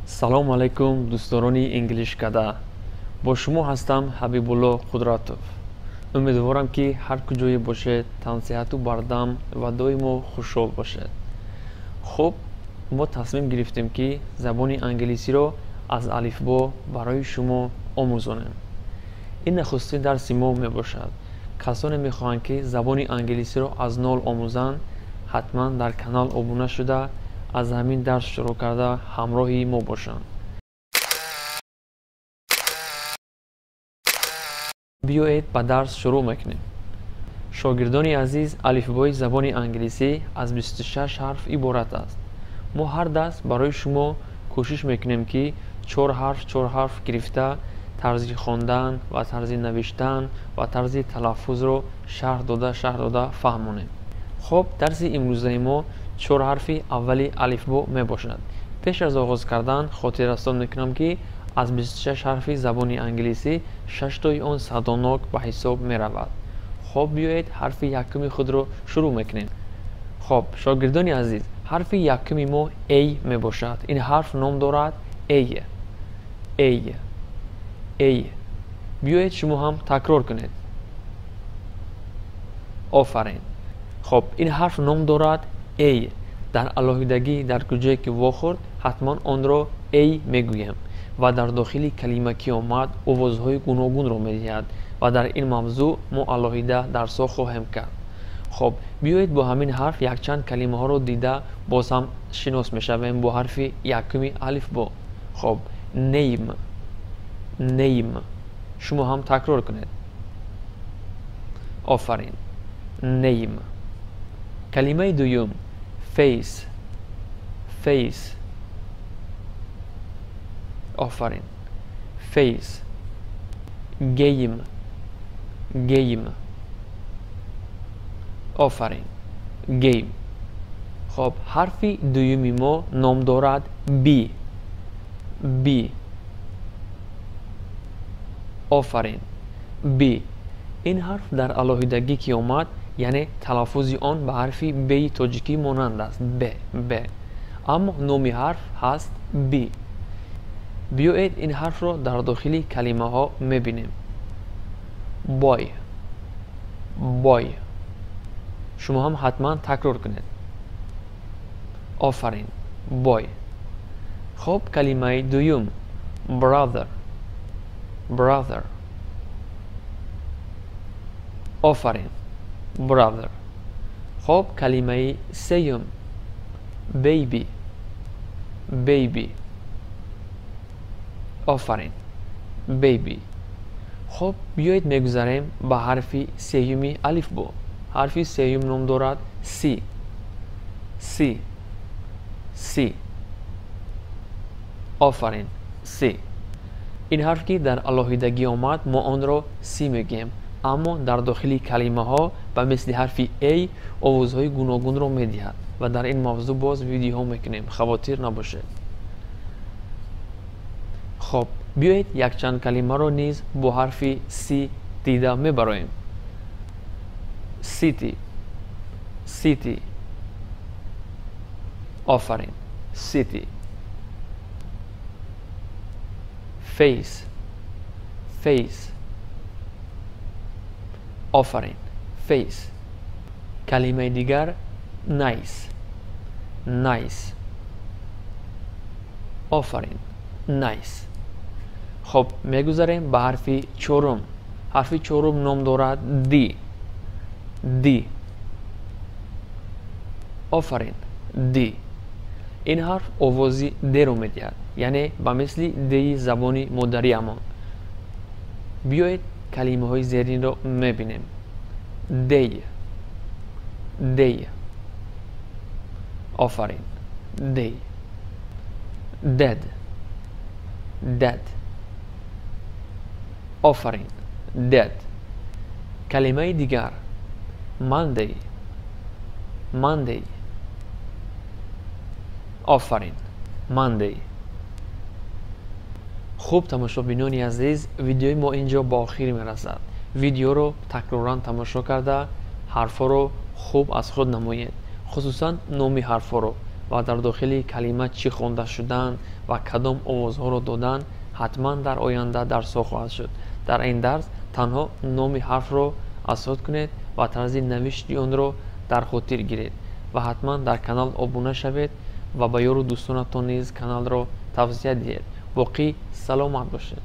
Салому алайкум, дӯстдорони English Kada. Бо шумо ҳастам Ҳабибулло Қудратов. Умедворам, ки ҳар куҷое бошед, тансиҳату бардам ва доимо хушҳол бошед. Хуб, мо тасмим гирифтем, ки забони англисиро аз алифбо барои шумо омӯзонем. Ин нахустин дарси мо мебошад. Касоне мехоҳанд, ки забони англисиро аз нол омӯзанд, ҳатман дар канал обуна шуда, аз ҳамин дарс шурӯъ карда ҳамроҳи мо бошанд. Биёед, ба дарс шурӯъ мекунем. Шогирдони азиз, алифбои забони англисӣ аз 26 ҳарф иборат аст. Мо ҳар дарс барои шумо кӯшиш мекунем, ки чор ҳарф, чор ҳарф гирифта, тарзи хондан ва тарзи навиштан ва тарзи талаффузро шарҳ дода, шарҳ дода фаҳмонем. Хуб, дарси имрӯзаи мо чор ҳарфи аввали алифбо мебошад. Пеш аз оғоз кардан хотиррасон мекунам, ки аз 26 ҳарфи забони англисӣ шаштои он садонок ба ҳисоб меравад. Хуб, биёед, ҳарфи якуми худро шурӯъ мекунем. Хуб, шогирдони азиз, ҳарфи якуми мо A мебошад. Ин ҳарф ном дорад A. A, A. Биёед, шумо ҳам такрор кунед. Офарин. Хуб, ин ҳарф ном дорад A. Дар алоҳидагӣ дар куҷое ки вохӯрд, ҳатман онро A мегӯем ва дар дохили калима ки омад, овозҳои гуногунро медиҳад ва дар ин мавзӯъ мо алоҳида дарсҳо хоҳем кард. Хуб, биёед, бо ҳамин ҳарф якчанд калимаҳоро дида, боз ҳам шинос мешавем бо ҳарфи якуми алифбо. Хуб, name, name. Шумо ҳам такрор кунед. Офарин, name. Калимаи дуюм: face, face. Офарин, face. Game, game. Офарин, game. Хуб, ҳарфи дуюми мо ном дорад B, B. Офарин, B. Ин ҳарф дар алоҳидагӣ ки омад, яъне талаффузи он ба ҳарфи би тоҷикӣ монанд аст, б, б, аммо номи ҳарф ҳаст B. Биёед, ин ҳарфро дар дохили калимаҳо мебинем. Boy, boy. Шумо ҳам ҳатман такрор кунед. Офарин, boy. Хуб, калимаи дуюм: brother, brother. Офарин, brother. Хуб, калимаи сеюм: baby, baby. Офарин, baby. Хуб, биёед, мегузарем ба ҳарфи сеюми алифбо. Ҳарфи сеюм ном дорад C, C, C. Офарин, C. Ин ҳарф ки дар алоҳидагӣ омад, мо онро C мегӯем, аммо дар дохили калимаҳо ба мисли ҳарфи A овозҳои гуногунро медиҳад ва дар ин мавзӯъ боз видеоҳо мекунем, хавотир набошед. Хуб, биёед, якчанд калимаро низ бо ҳарфи C дида мебароем. City, city. Офарин, city. Face, face. Офарин, face. Калимаи дигар: nice, nice. Офарин, nice. Хуб, мегузарем ба ҳарфи чорум. Ҳарфи чорум ном дорад D, D. Офарин, D. Ин ҳарф овози деро медиҳад, яъне ба мисли деи забони модариамон. Биёед, калимаҳои зеринро мебинем: day, day. Офарин, day. Dead, dead. Офарин, dead. Калимаи дигар: Monday, Monday. Офарин, Monday. Хуб, тамошобинони азиз, видеои мо ин ҷо ба охир мерасад. Видеоро такроран тамошо карда, ҳарфҳоро хуб аз худ намоед, хусусан номи ҳарфҳоро. Ва дар дохили калима чӣ хонда шудан ва кадом овозҳоро додан ҳатман дар оянда дарсҳо хоҳад шуд. Дар ин дарс танҳо номи ҳарфро аз худ кунед ва тарзи навишти онро дар хотир гиред ва ҳатман дар канал обуна шавед ва ба ёру дӯстонатон низ каналро тавсия диҳед. Боқӣ саломат бошед.